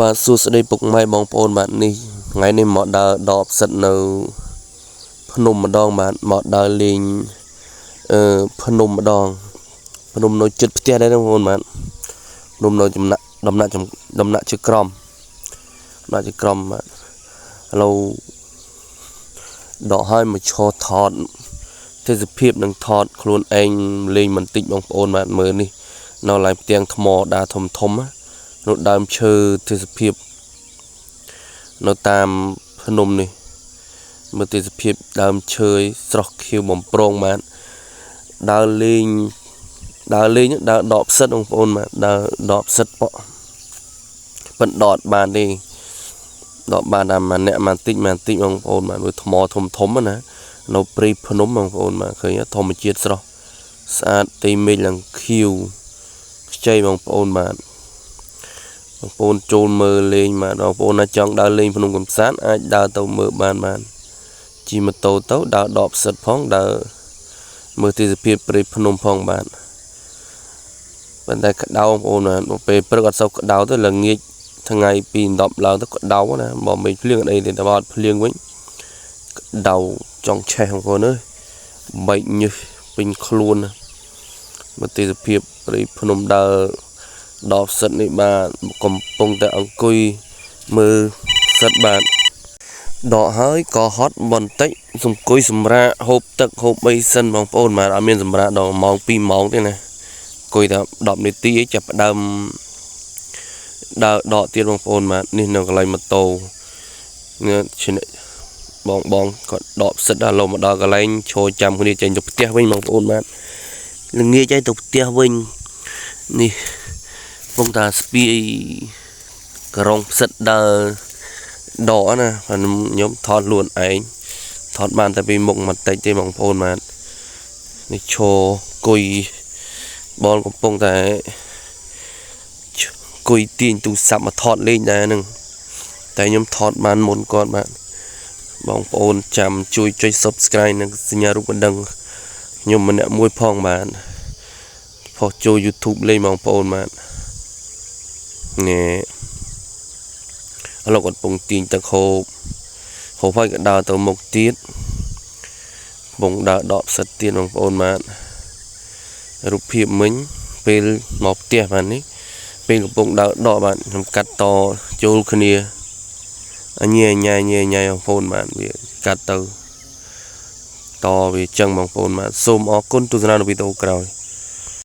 បាទសួស្តីពុកម៉ែបងប្អូនបាទនេះថ្ងៃនេះមកដើរដកផ្សិតនៅភ្នំម្ដងបាទមកដើរលេងភ្នំម្ដងភ្នំនៅជិតផ្ទះដែរបងប្អូនបាទភ្នំនៅចំណាក់ដំណាក់ដំណាក់ជាក្រមដំណាក់ជាក្រមបាទឥឡូវដកឲ្យមកឈរថតទេសភាពនឹងថតខ្លួនឯងលេងបន្តិចបងប្អូនបាទមើលនេះនៅឡៃផ្ទាំងថ្មដាធំធំនៅដើមឈើទេសភាពនៅតាមភ្នំនេះមើលទេសភាពដើមឈើស្រស់ខៀវបំប្រងបាទដើរលេងដើរលេងដើរដកផ្សិតបងប្អូនបាទដើរដកផ្សិតប៉ក់មិនដកបានទេដកបានតែម្នាក់បន្តិចបន្តិចបងប្អូនបាទមើលថ្មធំធំណានៅព្រៃភ្នំបងប្អូនបាទឃើញធម្មជាតិស្រស់ស្អាតទីមេឃឡើងខៀវខ្ចីបងប្អូនបាទបងប្អូនចូលមើលលេងបាទបងប្អូនណាចង់ដើរលេងភ្នំកំសាន្តអាចដើរទៅមើលបានបាទជិះម៉ូតូទៅដើរដកផ្សិតផងដើរមើលទេសភាពព្រៃភ្នំផងបាទប៉ុន្តែក្តៅបងប្អូនបាទពេលព្រឹកអត់សូវក្តៅទៅល្ងាចថ្ងៃពី10ឡើងទៅក្តៅណាបើមិនភ្លៀងអីទេតែបើអត់ភ្លៀងវិញក្តៅចង់ឆេះបងប្អូនអើយបែកញើសពេញខ្លួនណាមើលទេសភាពព្រៃភ្នំដើរដកផ្សិតនេះបាទកំពុងតែអង្គុយមើលផ្សិតបាទដកហើយក៏ហត់បន្តិចសំគុយសម្រាកហូបទឹកហូបអីសិនបងប្អូនបាទអត់មានសម្រាកដល់ម៉ោង2ម៉ោងទេណាអង្គុយតែ10នាទីឯងចាប់ផ្ដើមដើរដកទៀតបងប្អូនបាទនេះនៅកន្លែងម៉ូតូនេះបងបងគាត់ដកផ្សិតដល់លោមកដល់កន្លែងឈរចាំគ្នាចេញទៅផ្ទះវិញបងប្អូនបាទល្ងាចហើយទៅផ្ទះវិញនេះកំពុងតែស្ពាយក្រុងផ្សិតដើរដកណាខ្ញុំថតខ្លួនឯងថតបានតែពីមុខបន្តិចទេបងប្អូនបាទនេះឈរគុយបងកំពុងតែគុយទាញទូរស័ព្ទមកថតលេងដែរហ្នឹងតែខ្ញុំថតបានមុនគាត់បាទបងប្អូនចាំជួយចុច Subscribe និងសញ្ញារូបកណ្ដឹងខ្ញុំម្នាក់មួយផងបាទផុសចូល YouTube លេងបងប្អូនបាទនេះឥឡូវគាត់កំពុងទាញទឹកហូបហូបហើយក៏ដើរទៅមុខទៀតកំពុងដើរដកផ្សិតទៀតបងប្អូនបាទរូបភាពមិញពេលមកផ្ទះបាទនេះពេលកំពុងដើរដកបាទខ្ញុំកាត់តចូលគ្នាញ៉ៃញ៉ៃញ៉ៃញ៉ៃបងប្អូនបាទវាកាត់ទៅតវាចឹងបងប្អូនបាទសូមអរគុណទស្សនានៅវីដេអូក្រោយ។